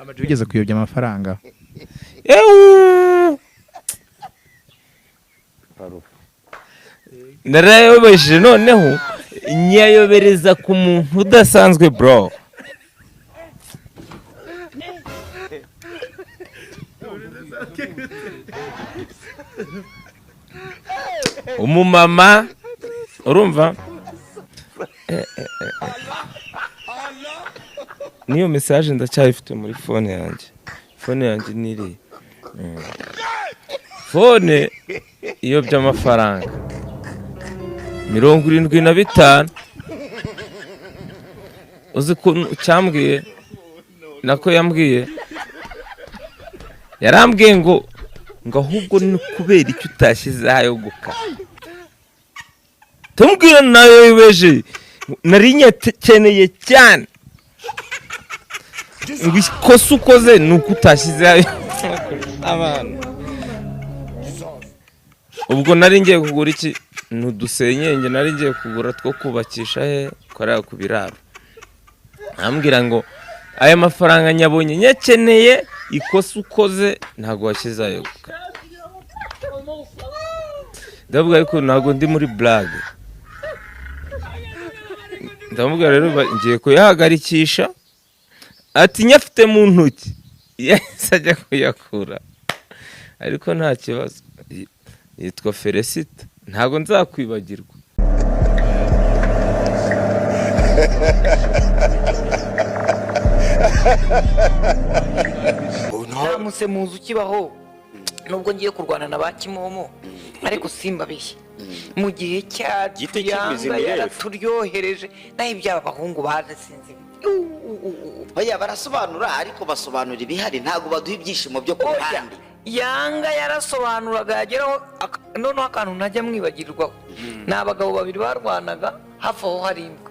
Ama G, wigeze kuyobya amafaranga? Ewu! Narayobeje, noneho nyayobereza ku muntu udasanzwe, bro. Umumama, urumva, niyo message ndacyayifite muri phone yanjye. Phone yanjye niri phone iyobya amafaranga 75. Uzi ukuntu cyambwiye, nako yambwiye, yarambwiye ngo ahubwo ni kubera icyo utashyizeho ayo gukara. Tumubwira nayo yobeje, nari nyakeneye cyane, ngo ikosa ukoze ni uko utashyizeho ayo abantu. Ubwo nari ngiye kugura iki? Ni udusenyenge nari ngiye kugura two kubakisha he korera ku biraro. Ambwira ngo aya mafaranga nyabonye nyakeneye, ikosa ukoze ntabwo washyize ayo gukara. Ndavuga ariko ntabwo ndi muri blague. Ndamubwira rero ngiye kuyahagarikisha. Ati nyafite mu ntoki, yahise ajya kuyakura, ariko nta kibazo. Yitwa Felicita, ntabwo nzakwibagirwa. Nta musemuzi ukibaho, nubwo ngiye kurwana na ba Kimomo, ariko simbabeshye, mu gihe cyacu Giti cy'imizi Yanga mirefu. Yaraturyohereje, naho iby'aba bahungu barasinze. Oya, barasobanura, ariko basobanura ibihari, ntabwo baduha ibyishimo byo ku Oya, ruhande. Yanga yarasobanuraga, yageraho noneho akantu ntajya mwibagirwaho ni abagabo babiri barwanaga, hafi aho hari imbwa.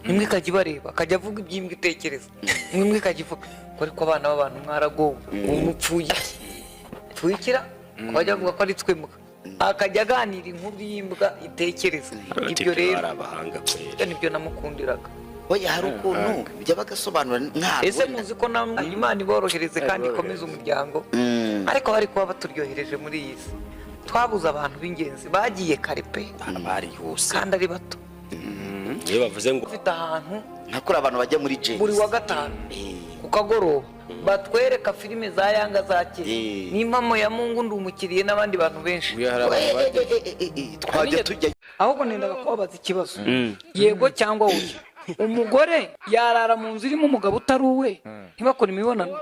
Imbwa ikajya ibareba, akajya avuga iby'imbwa itekereza, imbwa ikajya ivuga ngo ariko abana b'abantu mwaragowe, ubu mupfuye iki? Pfuye ikira? Akajya avuga ko ari twe mbwa, akajya aganira inkuru y'imbwa itekereza. Ibyo rero ari abahanga kweri. Ibyo nibyo namukundiraga. Oya, hari ukuntu bijya bagasobanura ntabwo. Ese muzi ko namwe Imana iborohereze kandi ikomeze umuryango, ariko bari kuba baturyohereje muri iyi si. Twabuze abantu b'ingenzi bagiye kare pe. Barihuse. Kandi ari bato. Iyo bavuze ngo ufite ahantu nka kuri abantu bajya muri jensi buri wa gatanu ku kagoroba batwereka filime za Yanga za kera. N'impamo ya Mungu, ndi umukiriye n'abandi bantu benshi. Twajya tujya. Ahubwo nendaga kubabaza ikibazo, yego cyangwa oya: umugore yarara mu nzu irimo umugabo utari uwe ntibakore imibonano?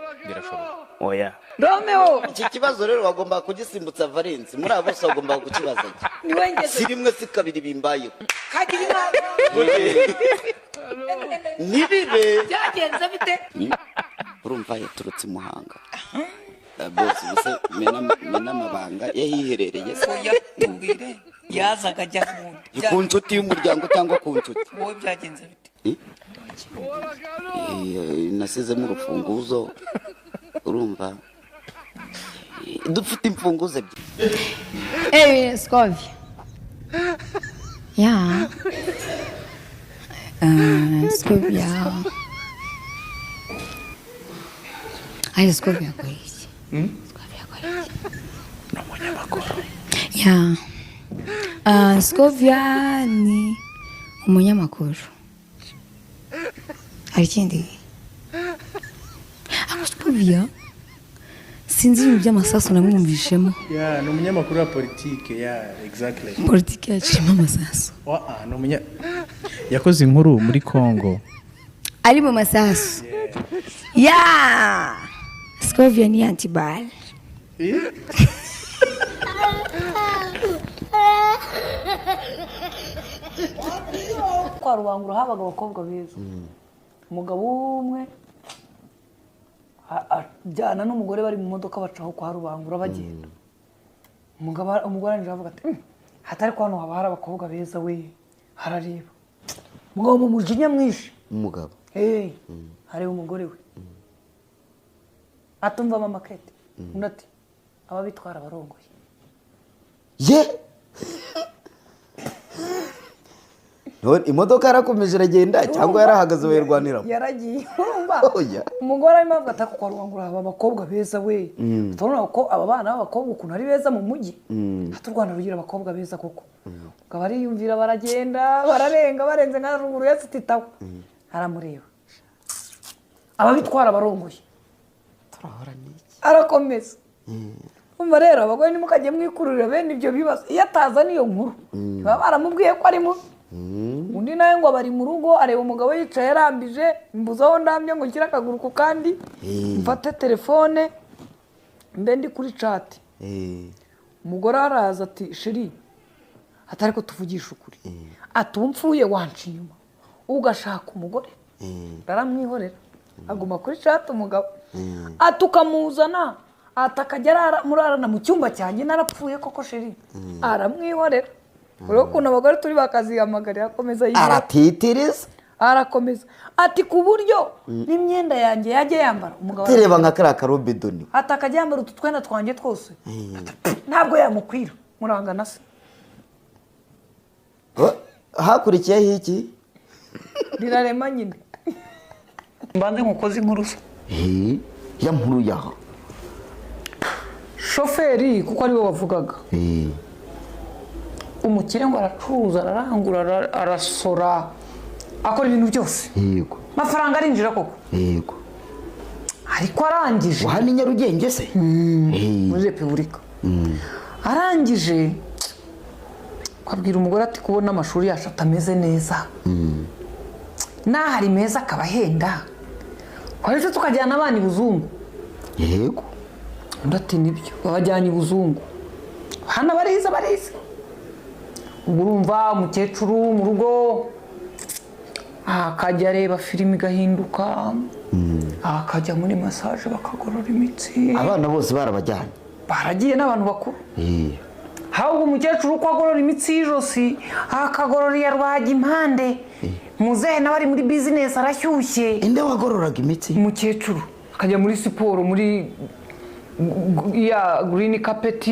Oya. Romeo. Iki kibazo rero wagomba kugisimbutsa Valensi, muri abo bose wagomba kukibaza. Niwe ngeze. Si rimwe si kabiri bimbayeho. Kagira inama. Ntibibe. Byagenze bite? Urumva yaturutse i Muhanga. Bose ubuse mena amabanga yahiherereye se? Oya, tubwire, yazaga ajya mu Ni ku nshuti y'umuryango cyangwa ku nshuti? Wowe byagenze bite? Nasizemo urufunguzo, urumva dufite imfunguzo ebyiri. Hey, Scovia. Yeah. Scovia. Ay, Scovia akora iki? Scovia akora iki? Ni umunyamakuru. Yeah. Scovia ni umunyamakuru. Hari ikindi? Ako Scovia sinzi ibintu by'amasasu namwumvishemo. Yeah, ni umunyamakuru wa politike, yeah, exactly. Politiki yacu irimo amasasu. Wa, ni umunya yakoze inkuru muri Congo. Ari mu masasu ya Scovia ni antibal. Kwa Rubangura habaga abakobwa beza. Umugabo umwe ajyana n'umugore, bari mu modoka bacaho kwa Rubangura bagenda. Umugabo, umugore arangije aravuga ati: "Hatari ko hano haba hari abakobwa beza we." Harareba umugabo mu mujinya mwinshi. Umugabo? Hey, areba umugore we, atumva mama Kate. Undi ati: "Ababitwara barongoye." Ye. Imodoka yarakomeje iragenda cyangwa yarahagaze bayirwaniramo? Yaragiye, urumva umugore arimo avuga ati kwa Rubangura haba abakobwa beza we, turabona ko aba bana b'abakobwa ukuntu ari beza mu mujyi, ati u Rwanda rugira abakobwa beza koko. Ukaba ariyumvira, baragenda bararenga, barenze nka ruguru ya Sititawa, aramureba ababitwara barongoye, arakomeza. Umva rero abagore ntimukajye mwikururira bene ibyo bibazo. Iyo atazana iyo nkuru baba baramubwiye ko ari mubi. Undi nawe ngo bari mu rugo areba umugabo yicaye yarambije, mbuze aho ndambye ngo nshyire akaguru ku kandi mfate telefone mbe ndi kuri chat. Umugore araza ati sheri, atari ko tuvugisha ukuri, ati umpfuye wanca inyuma ugashaka umugore. Aramwihorera aguma kuri chat umugabo ati ukamuzana, ati akajya murarana mu cyumba cyanjye narapfuye koko sheri. Aramwihorera. Urabona ukuntu abagore turi bakazihamagarira, akomeza yiba, aratitiriza, arakomeza ati ku buryo n'imyenda yanjye yajya yambara umugabo tereba nka kariya karobedoni, ati akajya yambara utu twenda twanjye twose ntabwo yamukwira murangana se. Hakurikiyeho iki? Rirarema nyine. Mbanze nkukoze inkuru se ya nkuru yaha shoferi, kuko ariwe wavugaga. Umukire ngo aracuruza, ararangura, arasora, akora ibintu byose. Yego. Amafaranga arinjira koko. Yego. Ariko arangije. Wa ni Nyarugenge se? Muri Repubulika. Arangije kwabwira umugore ati kubona amashuri yacu atameze neza. Nahari meza akaba ahenda. Kwari tukajyana abana ibuzungu. Yego. Undi ati nibyo, babajyanye ibuzungu. Hano bariza bariza. Urumva umukecuru mu rugo akajya areba filime igahinduka, akajya muri massage bakagorora imitsi. Abana bose barabajyanye, baragiye n'abantu bakuru. Ahubwo umukecuru uko agorora imitsi y'ijosi akagorora iya rwaga impande, muzehe nawe ari muri business arashyushye. Inde wagororaga imitsi? Umukecuru akajya muri siporo muri ya green carpet,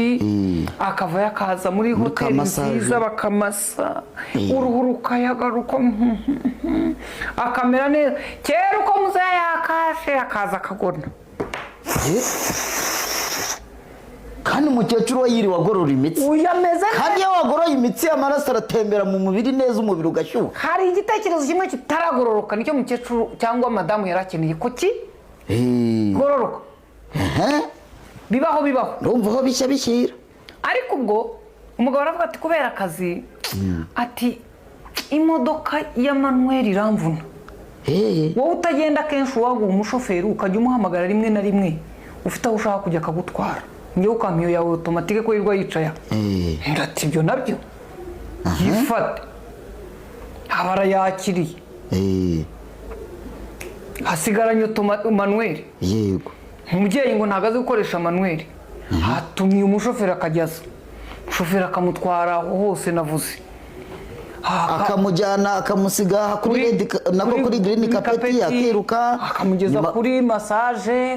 akava yakaza muri hoteli nziza bakamasa uruhu rukayagaruka akamera neza. Kera uko muzehe yakashe akaza akagona. Kandi umukecuru we yiriwe agorora imitsi. Uyameze kandi iyo wagoroye imitsi amaraso aratembera mu mubiri neza, umubiri ugashyuha. Hari igitekerezo kimwe kitaragororoka, nicyo mukecuru cyangwa madamu yarakeneye ko ki gororoka. Bibaho bibaho. Ndumva aho bishya bishyira. Ariko ubwo umugabo aravuga ati kubera akazi, ati imodoka ya Manuel iramvuna. Wowe utagenda kenshi waguha umushoferi ukajya umuhamagara rimwe na rimwe ufite aho ushaka kujya akagutwara. Njyewe ukamyo yawe automatique ko yirwa yicaya. Ndati ibyo nabyo yifate. Aba arayakiriye. Hasigaranye Manuel. Yego. Umubyeyi ngo ntabwo azi gukoresha Manuel, hatumye umushoferi akajyaza, umushoferi akamutwara aho hose navuze, akamujyana akamusiga kuri red nako kuri green carpet akiruka, akamugeza kuri massage,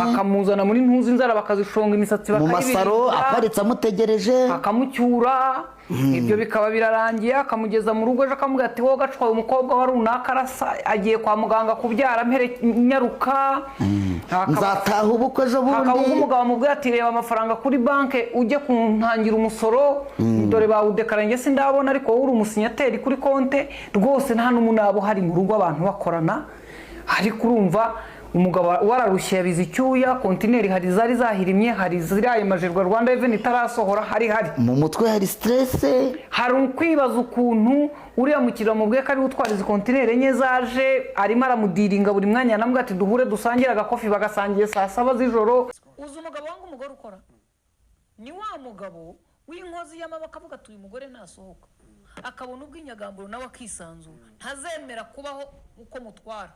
akamuzana muri ntuzi inzara bakazishonga imisatsi mu masaro aparitse amutegereje, akamucyura. Ibyo bikaba birarangiye, akamugeza mu rugo ejo akamubwira ati wowe gacwaye umukobwa wa runaka arasa agiye kwa muganga kubyara mpere nyaruka, nzataha ubukwe ejo bundi. Hakaba umugabo amubwira ati reba amafaranga kuri banke ujye kuntangira umusoro, dore bawudekara njye sindabona, ariko wowe uri umusinyateri kuri konte rwose nta n'umunabo hari mu rugo abantu bakorana. Ariko urumva umugabo wararushye yabize icyuya, kontineri hari zari zahirimye, hari ziriya majerwa Rwanda Revenue itarasohora, hari hari mu mutwe hari stress, hari ukwibaza ukuntu uriya mukiriya mubwiye ko ari utwara izi kontineri enye zaje, arimo aramudiringa buri mwanya, anamubwira ati duhure dusangire agakofi, bagasangiye saa 7 z'ijoro. Uzi umugabo wanga umugore ukora ni wa mugabo w'inkozi y'amaboko avuga ati uyu mugore nasohoka akabona ubw'inyagamburo nawe akisanzura, ntazemera kubaho uko mutwara.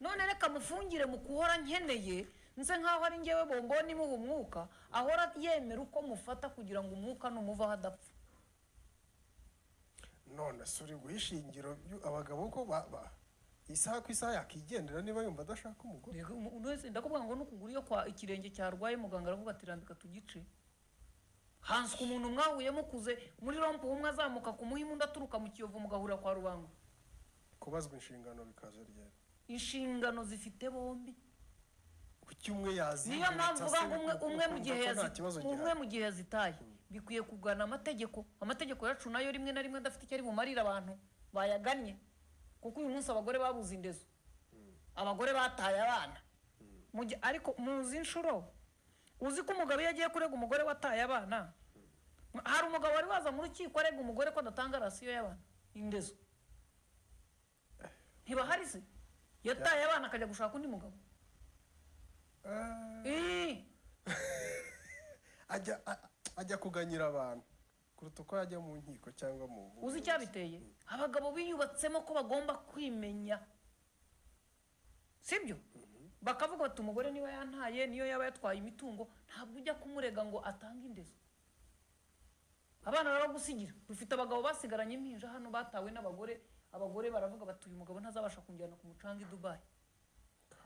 None reka mufungire mu kuhora nkeneye nse nkaho ari ngewe bomboni muha umwuka, ahora yemera uko mufata kugira ngo umwuka numuvaho adapfa. None suri guhishingiro abagabo ko isaha ku isaha yakigendera niba yumva adashaka umugore. Ndakubwira ngo nukugura iyo kwa ikirenge cyarwaye muganga aravuga ati rambika tugice. Hanswe umuntu mwahuye mukuze muri rond-point, umwe azamuka ku Muhima, undi aturuka mu Kiyovu, mugahurira kwa Rubango. Kubazwa inshingano bikaza ryari? Inshingano zifite bombi. Kuki umwe yazi? Niyo mpamvu uvuga ngo umwe mu gihe nta kibazo umwe gihari. mu gihe yazitaye, bikwiye kugana amategeko. Amategeko yacu nayo rimwe na rimwe adafite icyo ari bumarire abantu bayagannye, kuko uyu munsi abagore babuze indezo, abagore bataye abana. Ariko muzi inshuro uzi ko umugabo iyo agiye kurega umugore wataye abana, hari umugabo wari waza mu rukiko arega umugore ko adatanga ration y'abana, indezo? Ntibahari se? Yataye abana akajya gushaka undi mugabo. Ajya kuganyira abantu kuruta uko yajya mu nkiko cyangwa mu Uzi icyabiteye? Abagabo biyubatsemo ko bagomba kwimenya, sibyo? Bakavuga bati: "Umugore niba yantaye, niyo yaba yatwaye imitungo, ntabwo ujya kumurega ngo atange indezo, abana baragusigira." Dufite abagabo basigaranye impinja hano batawe n'abagore. Abagore baravuga bati: "Uyu mugabo ntazabasha kunjyana ku mucanga i Dubayi."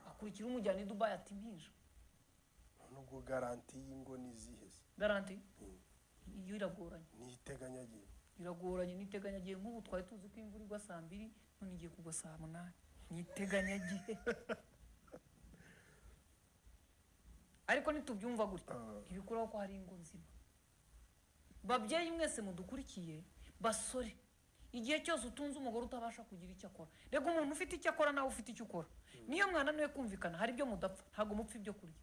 Akurikira umujyana i Dubayi, ati impinja. Nubwo garantie y'ingo ni izihe se? Garantie iyo iragoranye. Ni iteganyagihe. Iragoranye n'iteganyagihe. Nk'ubu twari tuzi ko imvura igwa saa 2, none igiye kugwa saa 8. Ni iteganyagihe, ariko ntitubyumva gutya, ntibikuraho ko hari ingo nzima. Babyeyi mwese mudukurikiye, basore, igihe cyose utunze umugore utabasha kugira icyo akora, reka umuntu ufite icyo akora nawe ufite icyo ukora, niyo mwananiwe kumvikana, hari ibyo mudapfa. Ntabwo mupfa ibyo kurya.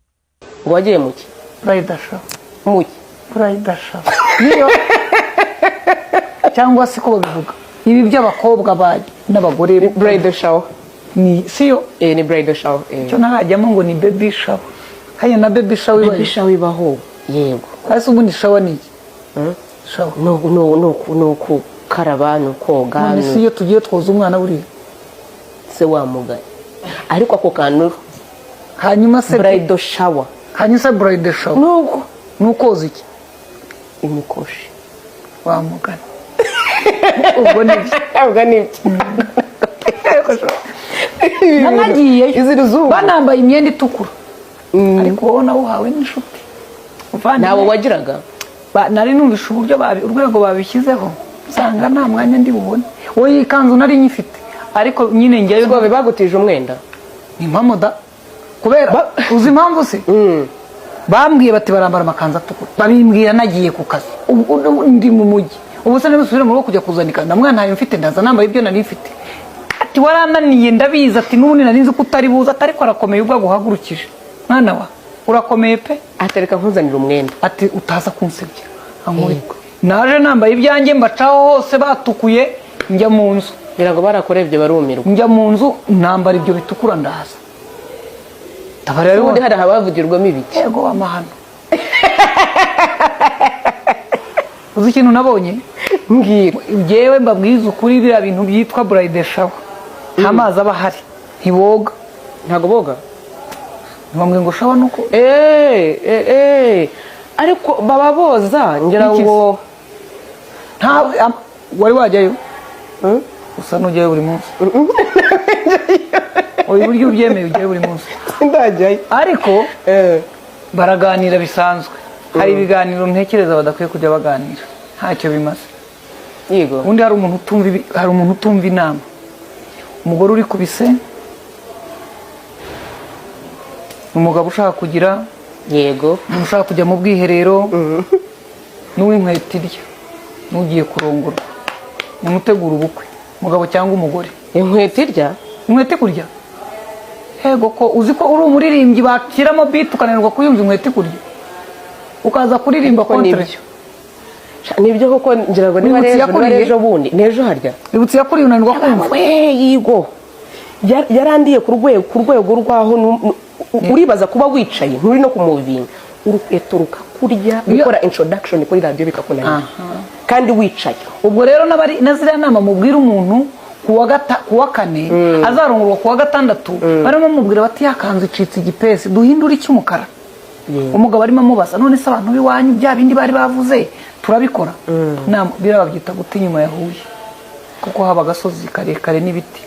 Ngo wagiye muki? Bridal shower. Muki? Bridal shower niyo, cyangwa se ko babivuga ibi by'abakobwa n'abagore. Bridal shower. Ni siyo? Eh, ni bridal shower, eh. Icyo ntarajyamo ngo ni baby shower, hariya na baby shower Baby ibayo. shower ibaho, yego. Hasi ubundi shower ni iki? Shower. No kukaraba, no koga. None si iyo tugiye twoza umwana buriya? Se wamugaye, ariko ako kantu. Hanyuma se Bridal shower. Hanyuma se bridal shower nuko ni ukoza iki? Imikoshi. Wamugana, ubwo nibyo. Ubwo nibyo. Nanagiyeyo. Izi ruzungu. Banambaye imyenda itukura, ariko wowe nawe uhawe n'inshuti. Ntawe wagiraga. Nari numvishe uburyo urwego babishyizeho, nsanga nta mwanya ndi bubone. Wowe iyi kanzu nari nyifite, ariko nyine njyayo. Rwabe bagutije umwenda? Ni impamo da, kubera uzi impamvu se? Bambwiye bati barambara amakanzu atukura, babimbwira nagiye ku kazi. Ubu ndi mu mujyi, ubu se nibusubire mu rugo kujya kuzana ikanzu, na mwana ntayo mfite, ndaza nambaye ibyo nari mfite. Ati: "Warananiye, ndabizi." Ati: "N'ubundi nari nzi ko utari buze." Ati: "Ariko arakomeye ubwo aguhagurukije, mwana wa, urakomeye pe." Atereka nkuzanira umwenda. Ati: "Utaza kunsebya." Ankubita, naje nambaye ibyanjye, mbacaho hose batukuye, njya mu nzu. Ngira ngo barakurebye barumirwa. Njya mu nzu nambara ibyo bitukura, ndaza. Ndabareba. Ubundi hari ahabavugirwamo ibiki? Yego, amahano. Uzi ikintu nabonye? Mbwira. Njyewe mbabwiza ukuri, biriya bintu byitwa bridal shower, nta mazi aba ahari, ntiboga. Ntabwo boga? Ntibambwiye ngo shower nuko Eh, eh, eh. Ariko baba boza, ngira Iki ngo. Nta wari wajyayo? Usa n'ujyayo buri munsi. Oya, uburyo ubyemeye ujyayo buri munsi. Ndajyayo. Ariko baraganira bisanzwe. Hari ibiganiro ntekereza badakwiye kujya baganira, ntacyo bimaze. Yego. Ubundi hari umuntu utumva inama, umugore uri ku bise, umugabo ushaka kugira, umuntu ushaka kujya mu bwiherero, n'uw'inkweto irya, n'ugiye kurongorwa, umuntu utegura ubukwe, umugabo cyangwa umugore. Inkweto irya? Inkweto ikurya, yego. Ko uzi ko uri umuririmbyi, bakiramo beat ukananirwa kuyumva, inkweto ikurya, ukaza kuririmba Ko contre. Nibyo. Nibyo koko, ngira ngo niba Wibutse ari ejo, niba ari iyakuriye? Ejo bundi ni ejo harya. Wibutse yakuriye unanirwa kumva. We yigo. Yarandiye ku rwego rwaho uribaza kuba wicaye nturi no kumuvinga, urukweto rukakurya, gukora introduction kuri radiyo bikakunanira kandi wicaye. Ubwo rero n'abari na ziriya nama mubwira umuntu ku wa kane azarongorwa, ku wa gatandatu barimo bamubwira bati: "Yakanzu icitse igipesi, duhindure icy'umukara." Umugabo arimo amubaza: "None se abantu b'iwanyu bya bindi bari bavuze turabikora?" Biriya babyita guta inyuma ya Huye, kuko haba agasozi karekare n'ibiti.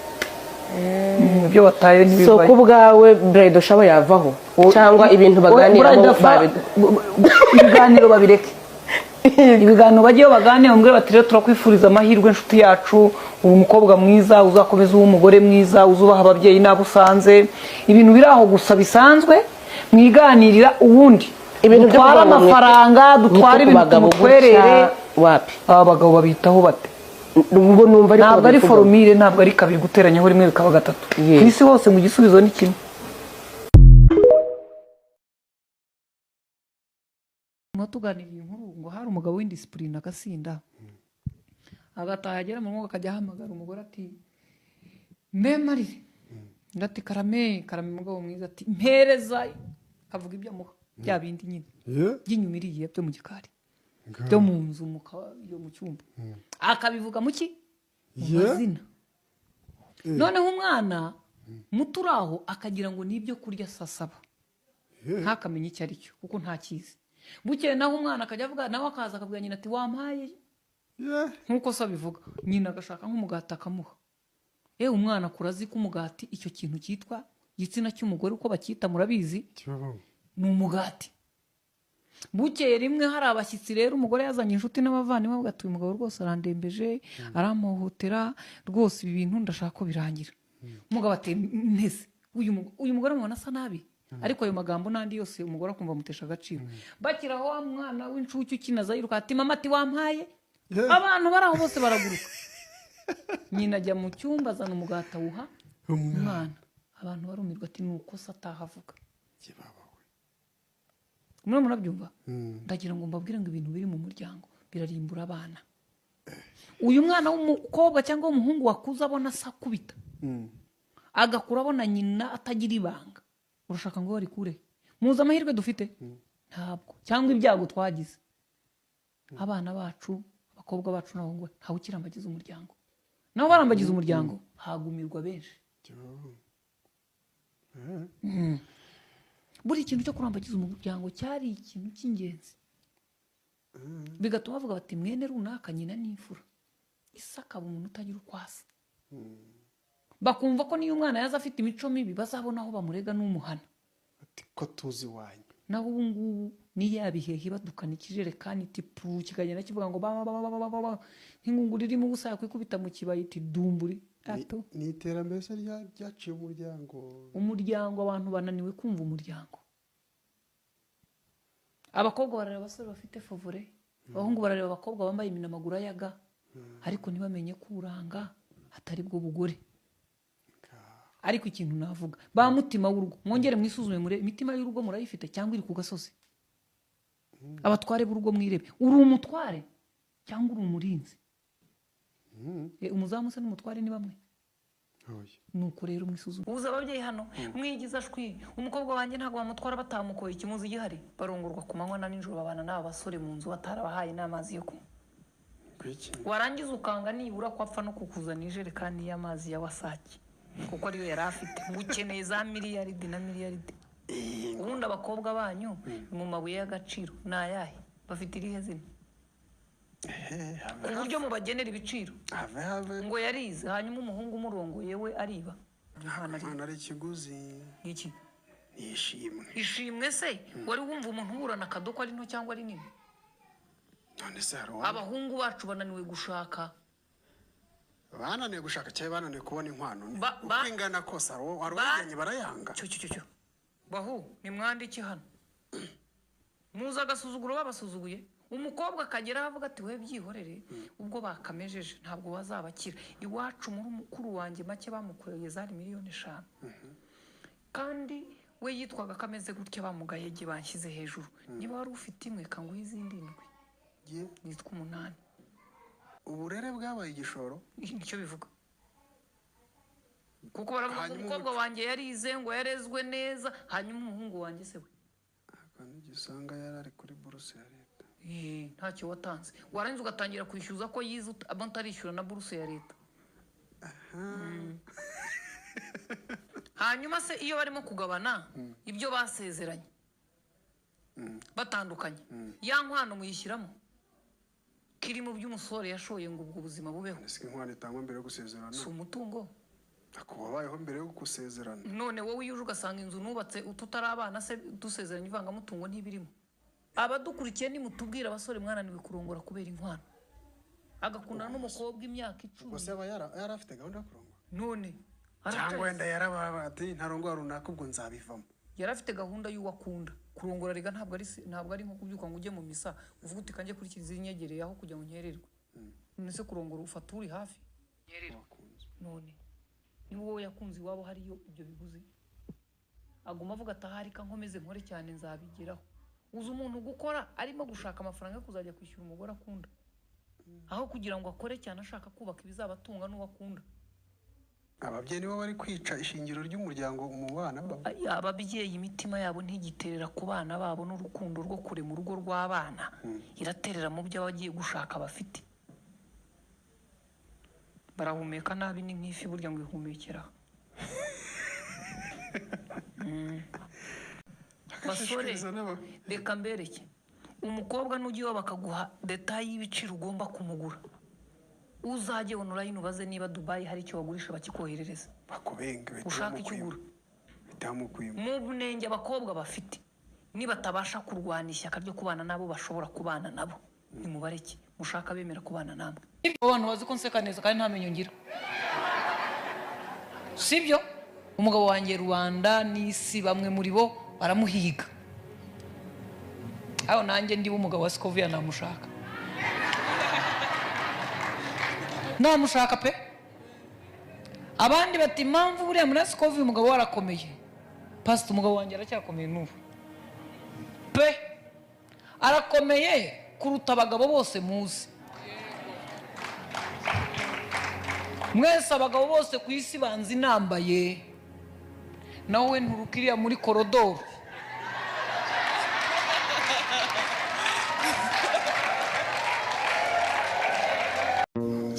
Ibyo bataye So ntibivayo. ku bwawe bridal shower yavaho cyangwa ibintu baganiramo Ibiganiro babireke. Ibiganiro bagiye baganira, bamubwire bati rero turakwifuriza amahirwe inshuti yacu, uri umukobwa mwiza, uzakomeza ube umugore mwiza, uzubaha ababyeyi n'abo usanze. Ibintu biri aho gusa bisanzwe mwiganirira, ubundi Ibintu byo dutware kuvuga ngo amafaranga, dutware mwite ku ibintu bagabo tumutwerere. gutya, wapi? Aba bagabo babitaho bate? Ubwo numva ariko Ntabwo ari babivuga. formule, ntabwo ari kabiri guteranyaho rimwe bikaba gatatu. Yes. Ku isi hose mu gisubizo ni kimwe. Tuganiriye inkuru ngo hari umugabo w'indisipurine agasinda, agataha, agera mu rugo akajya ahamagara umugore ati mbe marire, undi ati karame karame mugabo mwiza, ati mpereza, akavuga ibyo amuha bya bindi nyine by'inyuma iriya byo mu gikari, byo mu nzu, yo mu cyumba, akabivuga mu ki, mu mazina. Noneho umwana muto uri aho akagira ngo ni ibyo kurya saa saba, ntakamenye icyo ari cyo kuko ntakizi. Bukeye naho umwana akajya avuga, nawe akaza akabwira nyina ati wampaye nk'uko se abivuga, nyina agashaka nk'umugati akamuha. Yewe, umwana akura azi ko umugati, icyo kintu cyitwa igitsina cy'umugore, uko bacyita murabizi, ni umugati. Bukeye rimwe hari abashyitsi rero, umugore yazanye inshuti n'abavandimwe, avuga ati uyu mugabo rwose arandembeje, arampohotera rwose, ibi bintu ndashaka ko birangira. Umugabo ati ntese uyu mugore mubona asa nabi, ariko ayo magambo n'andi yose umugore akumva amutesha agaciro. Bakiraho wa mwana w'incuke ukinaza yiruka ati mama, ati wampaye, abantu bari aho bose baraguruka. Nyina ajya mu cyumba azana umugati awuha umwana, abantu barumirwa, ati ni uko se atahavuga. Murimo murabyumva? Ndagira ngo mbabwire ngo ibintu biri mu muryango birarimbura abana. Uyu mwana w'umukobwa cyangwa w'umuhungu wakuze abona se akubita, agakura abona nyina atagira ibanga, urashaka ngo barikure? Muzi amahirwe dufite? Ntabwo, cyangwa ibyago twagize. Abana bacu, abakobwa bacu n'abahungu, ntawe ukirambagiza umuryango. Naho barambagiza umuryango hagumirwa benshi. Buri kintu cyo kurambagiza umuryango cyari ikintu cy'ingenzi, bigatuma bavuga bati mwene runaka nyina ni imfura, ise akaba umuntu utagira uko asa. Bakumva ko niyo umwana yaza afite imico mibi bazabona aho bamurega n'umuhana, ko tuzi iwanyu. Naho ubu ngubu ni ya bihehe ibadukana ikijerekani iti pu, kikagenda kivuga ngo ba ba ba ba ba ba ba, nk'ingunguru irimo ubusa yakwikubita mu kibaya iti dumburi. Ato. Ni iterambere se ryaciye umuryango? Umuryango, abantu bananiwe kumva umuryango. Abakobwa barareba abasore bafite favore, abahungu barareba abakobwa bambaye iminamaguru ayaga, ariko ntibamenye ko uburanga atari bwo bugore. Ariko ikintu navuga, ba mutima w'urugo, mwongere mwisuzume, mure imitima y'urugo murayifite cyangwa iri ku gasozi? Abatware b'urugo mwirebe, uri umutware cyangwa uri umurinzi? Umuzamu se n'umutware ni bamwe? Nuko rero mwisuzume. Uza ababyeyi hano mwigiza shwi, umukobwa wanjye ntabwo bamutwara batamukoye ikimuzi gihari, barongorwa ku manywa na nijoro, babana n'aba basore mu nzu batarabahaye n'amazi yo kunywa. Warangiza ukanga nibura ko apfa no kukuzana ijerekani y'amazi ya Wasake kuko ariyo yari afite, ngo ukeneye za miliyaridi na miliyaridi. Ubundi abakobwa banyu mu mabuye y'agaciro ni ayahe? Bafite irihe zina? Ku buryo mubagenera ibiciro ngo yarize, hanyuma umuhungu umurongoye we ariba. Umwana ari ikiguzi. Iki? Ishimwe. Ishimwe se wari wumva umuntu uburana akadoko ari nto cyangwa ari nini? None se hari abahungu bacu bananiwe gushaka. Bananiwe gushaka cyangwa bananiwe kubona inkwano? Uko ingana kose hari uwajyanye barayanga. Cyo cyo cyo. Bahu nimwandike hano. Muza agasuzuguro babasuzuguye. Umukobwa akagera avuga ati we byihorere, ubwo bakamejeje ntabwo bazabakira. Iwacu muri mukuru wanjye make bamukoreye zari miliyoni 5. Kandi we yitwaga kameze gutya, bamugayege banshyize hejuru. Niba wari ufite imwe kanguhe izindi ndwi. Nitwa 8. Uburere bwabaye igishoro nicyo bivuga. Kuko baravuga umukobwa wanjye yarize ngo yarezwe neza, hanyuma umuhungu wanjye se we gisanga yarari kuri buruse ya leta. Ntacyo watanze. Warangiza ugatangira kwishyuza ko yize utarishyura na buruse ya leta. Hanyuma se iyo barimo kugabana ibyo basezeranye batandukanye, ya nkwano muyishyiramo kiri mu by'umusore yashoye ngo ubwo buzima bubeho. Ese inkwano itangwa mbere yo gusezerana? Si umutungo. Akubabayeho mbere yo gusezerana. None wowe iyo uje ugasanga inzu nubatse tutarabana se dusezeranye ivangamutungo ntibirimo. Abadukurikiye nimutubwire abasore mwananiwe kurongora kubera inkwano, agakundana n'umukobwa imyaka 10. Ubwo se aba yari afite gahunda yo kurongora? None Cyangwa wenda yarababa ati ntarongora runaka ubwo nzabivamo. Yari afite gahunda y'uwo akunda kurongora. Rega ntabwo ari nko kubyuka ngo ujye mu misa uvuge uti kanjye kuri kiliziya inyegereye aho kugira ngo nkererwe. None se kurongora ufata uri hafi? None niba wowe yakunze iwabo hariyo ibyo biguzi, aguma avuga ati ahari ka nkomeze nkore cyane nzabigeraho. Uzi umuntu gukora arimo gushaka amafaranga yo kuzajya kwishyura umugore akunda, aho kugira ngo akore cyane ashaka kubaka ibizabatunga n'uwo akunda. Ababyeyi nibo bari kwica ishingiro ry'umuryango mu bana babo. Ababyeyi imitima yabo ntigiterera ku bana babo n'urukundo rwo kurema urugo rw'abana, iraterera mu byo abagiye gushaka bafite. Barahumeka nabi, ni nk'ifi burya ngo ihumekera. Basore, reka mbereke umukobwa n'ujya iwe bakaguha detayi y'ibiciro ugomba kumugura. Uzajye online ubaze niba Dubai hari icyo bagurisha bakikoherereza, bakubenge ushaka icyo ugura. Mu bunenge abakobwa bafite, nibatabasha kurwana ishyaka ryo kubana nabo bashobora kubana nabo, nimubareke mushaka bemera kubana namwe. Abantu bazi ko nseka neza kandi nta menyo ngira, sibyo? Umugabo wanjye rubanda n'isi bamwe muri bo baramuhiga, aho nanjye ndiba umugabo wa Scovia namushaka, namushaka pe. Abandi bati impamvu buriya muri Scovia umugabo warakomeye. Pastor, umugabo wanjye aracyakomeye n'ubu pe, arakomeye kuruta abagabo bose muzi mwese. Abagabo bose ku isi banzi nambaye, nawe nturukiriya muri korodoro.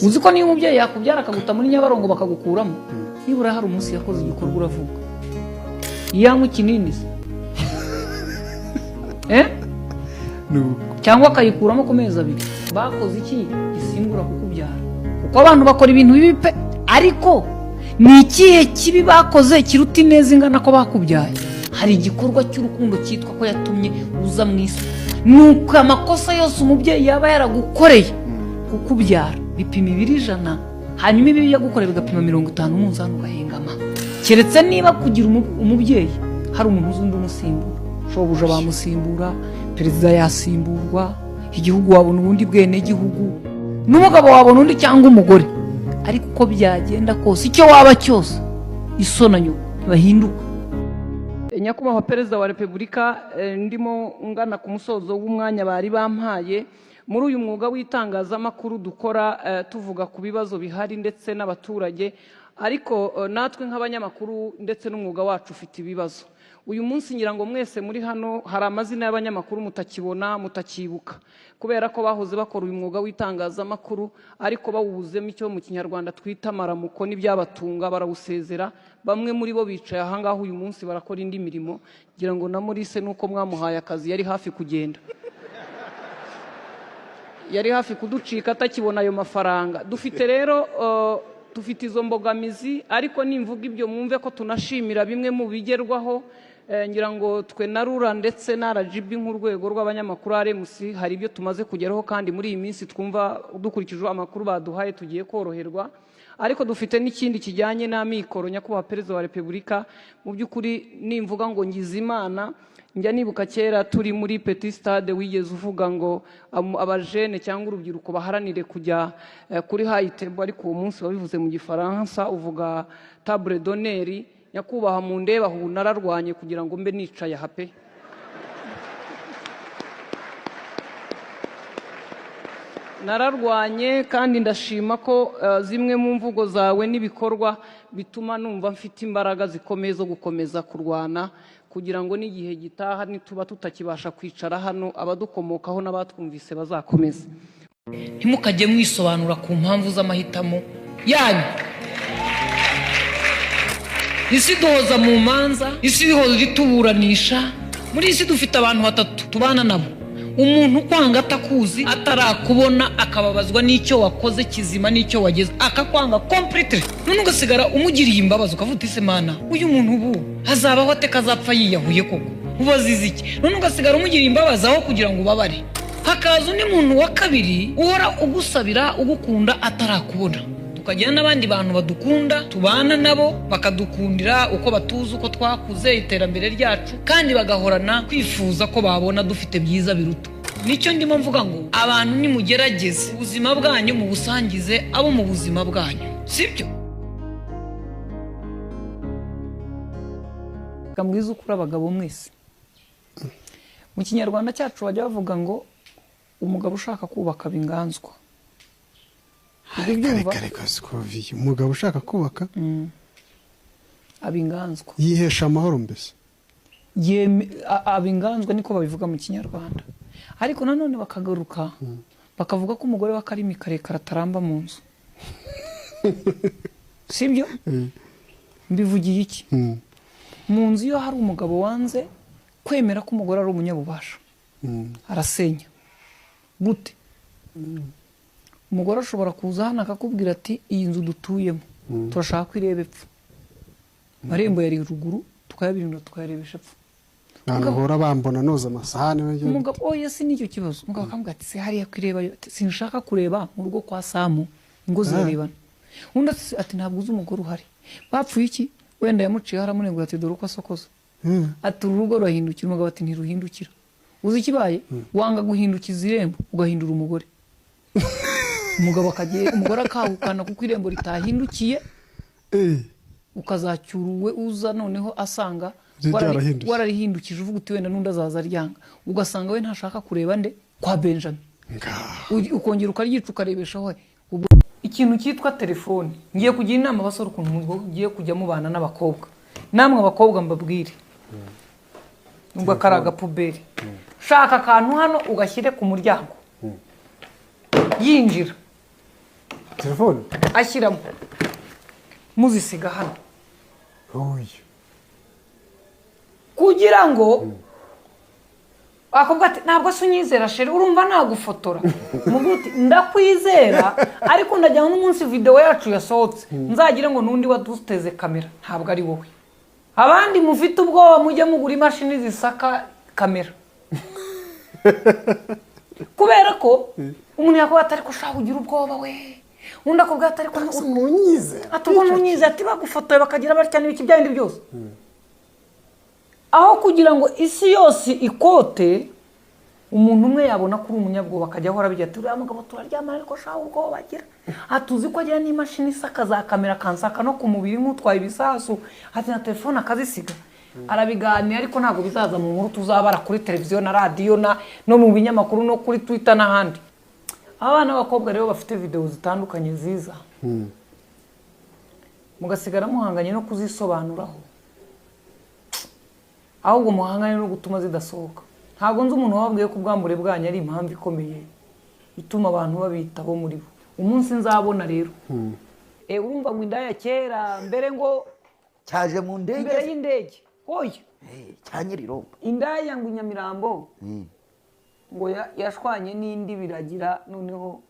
Uzi ko niyo umubyeyi yakubyara akaguta muri Nyabarongo bakagukuramo, nibura hari umunsi yakoze igikorwa uravuga yanywa ikinini se cyangwa akayikuramo ku mezi 2. Bakoze iki gisimbura kukubyara? Kuko abantu bakora ibintu bibi pe, ariko ni ikihe kibi bakoze kiruta ineza ingana ko bakubyaye? Hari igikorwa cy'urukundo cyitwa ko yatumye uza mu isi. Nuko amakosa yose umubyeyi yaba yaragukoreye kukubyara bipima ibiro 100, hanyuma ibibi yagukoreye bigapima 50, umunzani ugahengama. Keretse niba kugira umubyeyi hari umuntu uzi undi umusimbura, shobuja bamusimbura, perezida yasimburwa, igihugu wabona ubundi bwenegihugu, n'umugabo wabona undi cyangwa umugore. Ariko uko byagenda kose, icyo waba cyose, isona nyoko ntibahinduka. Nyakubahwa Perezida wa Repubulika, ndimo ngana ku musozo w'umwanya bari bampaye. Muri uyu mwuga w'itangazamakuru dukora, tuvuga ku bibazo bihari ndetse n'abaturage, ariko natwe nk'abanyamakuru ndetse n'umwuga wacu ufite ibibazo. Uyu munsi ngira ngo mwese muri hano hari amazina y'abanyamakuru mutakibona, mutakibuka, kubera ko bahoze bakora uyu mwuga w'itangazamakuru ariko bawuzemo icyo mu Kinyarwanda twita amaramuko n'ibyabatunga, barawusezera. Bamwe muri bo bicaye aha ngaho uyu munsi barakora indi mirimo. Ngira ngo na Maurice nuko mwamuhaye akazi yari hafi kugenda, yari hafi kuducika atakibona ayo mafaranga. Dufite rero dufite izo mbogamizi, ariko nimvuga ibyo mwumve ko tunashimira bimwe mu bigerwaho. Ngira ngo twe na RURA ndetse na RGB nk'urwego rw'abanyamakuru RMC hari ibyo tumaze kugeraho, kandi muri iyi minsi twumva dukurikije amakuru baduhaye tugiye koroherwa. Ariko dufite n'ikindi kijyanye n'amikoro. Nyakubahwa Perezida wa Repubulika, mu by'ukuri nimvuga ngo ngize Imana, njya nibuka kera turi muri Petit Stade wigeze uvuga ngo abajene cyangwa urubyiruko baharanire kujya kuri high table, ariko uwo munsi wabivuze mu Gifaransa uvuga table d'honneur. Nyakubahwa mundeba ubu nararwanye kugira ngo mbe nicaye aha pe. Nararwanye kandi ndashima ko zimwe mu mvugo zawe n'ibikorwa bituma numva mfite imbaraga zikomeye zo gukomeza kurwana kugira ngo n'igihe gitaha nituba tutakibasha kwicara hano, abadukomokaho n'abatwumvise bazakomeza. Ntimukajye mwisobanura ku mpamvu z'amahitamo yanyu. Isi duhoza mu manza, isi ihoza ituburanisha. Muri isi dufite abantu batatu tubana nabo: Umuntu ukwanga atakuzi, atarakubona, akababazwa n'icyo wakoze kizima n'icyo wageze, akakwanga completely, none ugasigara umugiriye imbabazi, ukavuga uti: "Se Mana, uyu muntu ubu hazabaho ate? Kazapfa yiyahuye koko? Ubu azize iki?" None ugasigara umugiriye imbabazi aho kugira ngo ubabare. Hakaza undi muntu wa kabiri uhora ugusabira, ugukunda atarakubona. Tukagira n'abandi bantu badukunda, tubana nabo bakadukundira uko batuzi, uko twakuze, iterambere ryacu, kandi bagahorana kwifuza ko babona dufite byiza biruta. Nicyo ndimo mvuga ngo abantu nimugerageze ubuzima bwanyu mubusangize abo mu buzima bwanyu, sibyo? Mbwiza ukuri, abagabo mwese, mu Kinyarwanda cyacu bajya bavuga ngo umugabo ushaka kubaka inganzwa. Ujya ubyumva? Reka reka, Scovia, umugabo ushaka kubaka aba inganzwa. Yihesha amahoro mbese. Aba inganzwa, niko babivuga mu Kinyarwanda. Ariko nanone bakagaruka bakavuga ko umugore w'akarimi karekare ataramba mu nzu, sibyo? Mbivugiye iki? Mu nzu iyo hari umugabo wanze kwemera ko umugore ari umunyabubasha, arasenya. Gute? Umugore ashobora kuza hano akakubwira ati: "Iyi nzu dutuyemo turashaka ko ireba epfo, amarembo yari ruguru, tukayabirindura tukayarebesha epfo." Abantu bahora bambona noza amasahani Umugabo: "Oya, si nicyo kibazo." Umugabo akamubwira ati: "Se hariya ko irebayo?" Ati: "Sinshaka kureba mu rugo kwa Samu, ingo zirarebana." Undi ati: "Ntabwo uzi umugore uhari, bapfuye iki?" Wenda yamuciyeho aramunegura ati: "Dore uko asokoza." Ati: "Uru rugo rurahindukira." Umugabo ati: "Ntiruhindukira. Uzi ikibaye? Wanga guhindukiza irembo, ugahindura umugore." Umugabo akagiye, umugore akahukana kuko irembo ritahindukiye. Ukazacyura uwe uza noneho asanga Ryarahindutse. Wararihindukije, uvuga uti wenda n'undi azaza aryanga, ugasanga we ntashaka kureba nde kwa Benjamin. Ukongera ukaryica ukarebesha we. Ubwo ikintu cyitwa telefone, ngiye kugira inama abasore ukuntu mugiye kujya mubana n'abakobwa. Namwe abakobwa mbabwire, nubwo kari agapuberi, shaka akantu hano ugashyire ku muryango, yinjira Telefone ashyiramo, muzisiga hano Oya. kugira ngo akubwira ati: "Ntabwo se unyizera chéri? Urumva nagufotora?" Umubwira uti: "Ndakwizera, ariko ndagira ngo n'umunsi videwo yacu yasohotse nzagire ngo n'undi waduteze kamera, ntabwo ari wowe." Abandi mufite ubwoba, mujye mugura imashini zisaka kamera, kubera ko umuntu yakubwira ati: "Ariko ushaka ugira ubwoba we." Undi akubwira ati: "Ariko ntunyizera." Ati: "Ubwo ntunyizera?" Ati: "Bagufotoye bakagira batya n'ibiki bya bindi byose." Aho kugira ngo isi yose ikote, umuntu umwe yabona ko uri umunyabwoba, akajya ahora abigira ati: "Uriya mugabo turaryamana, ariko shaho ubwoba agira." Ati: "Uzi ko agira n'imashini isaka za kamera, akansaka no ku mubiri nk'utwaye ibisasu?" Ati: "Na telefone akazisiga." Arabiganira, ariko ntabwo bizaza mu nkuru tuzabara kuri televiziyo na radiyo no mu binyamakuru no kuri Twitter n'ahandi. Abana b'abakobwa rero bafite videwo zitandukanye ziza, mugasigara muhanganye no kuzisobanuraho, ahubwo muhangane no gutuma zidasohoka. Ntabwo nzi umuntu wababwiye ko ubwambure bwanyu ari impamvu ikomeye ituma abantu babita bo muri bo. Umunsi nzabona rero, urumva ngo indaya kera mbere ngo Cyaje mu ndege. Mbere y'indege, oya. Cya Nyiriromba. Indaya ngo i Nyamirambo ngo yashwanye n'indi, biragira noneho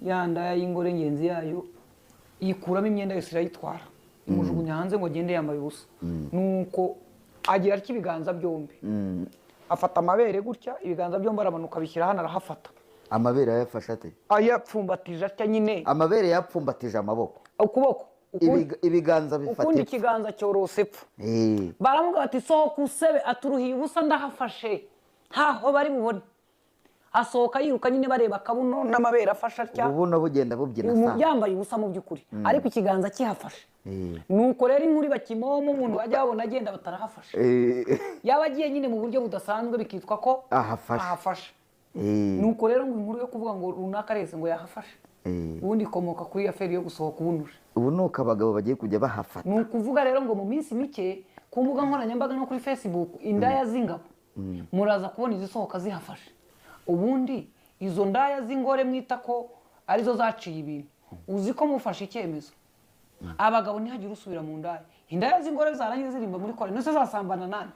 ya ndaya y'ingore ngenzi yayo yikuramo imyenda yose irayitwara, imujugunya hanze ngo agende yambaye ubusa. Nuko agira atya ibiganza byombi, afata amabere gutya, ibiganza byombi aramanuka abishyira hano, arahafata. Amabere yayafashe ate? Ayapfumbatije atya nyine. Amabere yapfumbatije amaboko. Ukuboko. Ibiganza bifata ukundi epfo. Ikiganza cyorose epfo. Baramubwira bati: "Sohoka usebe." Aturuhiye ubusa, ndahafashe, ntaho bari bubone. Asohoka yiruka nyine, bareba akabuno n'amabere afashe atya. Ubuno bugenda bubyina sa. Yambaye ubusa mu by'ukuri, ariko ikiganza kihafashe. Nuko rero inkuru bakimomo, umuntu bajya babona agenda batarahafashe, yaba agiye nyine mu buryo budasanzwe bikitwa ko Ahafashe. ahafashe. Nuko rero ngo inkuru yo kuvuga ngo runaka arese ngo yahafashe, ubundi ikomoka kuri affaire yo gusohoka ubunuje. Ubu ni uko abagabo bagiye kujya bahafata. Ni ukuvuga rero ngo mu minsi mike ku mbuga nkoranyambaga no kuri Facebook, indaya z'ingabo muraza kubona izisohoka zihafashe. Ubundi izo ndaya z'ingore mwita ko arizo zaciye ibintu, uzi ko mufashe icyemezo, abagabo ntihagire usubira mu ndaya, indaya z'ingore zarangiye zirimba muri kore nose zasambana nande?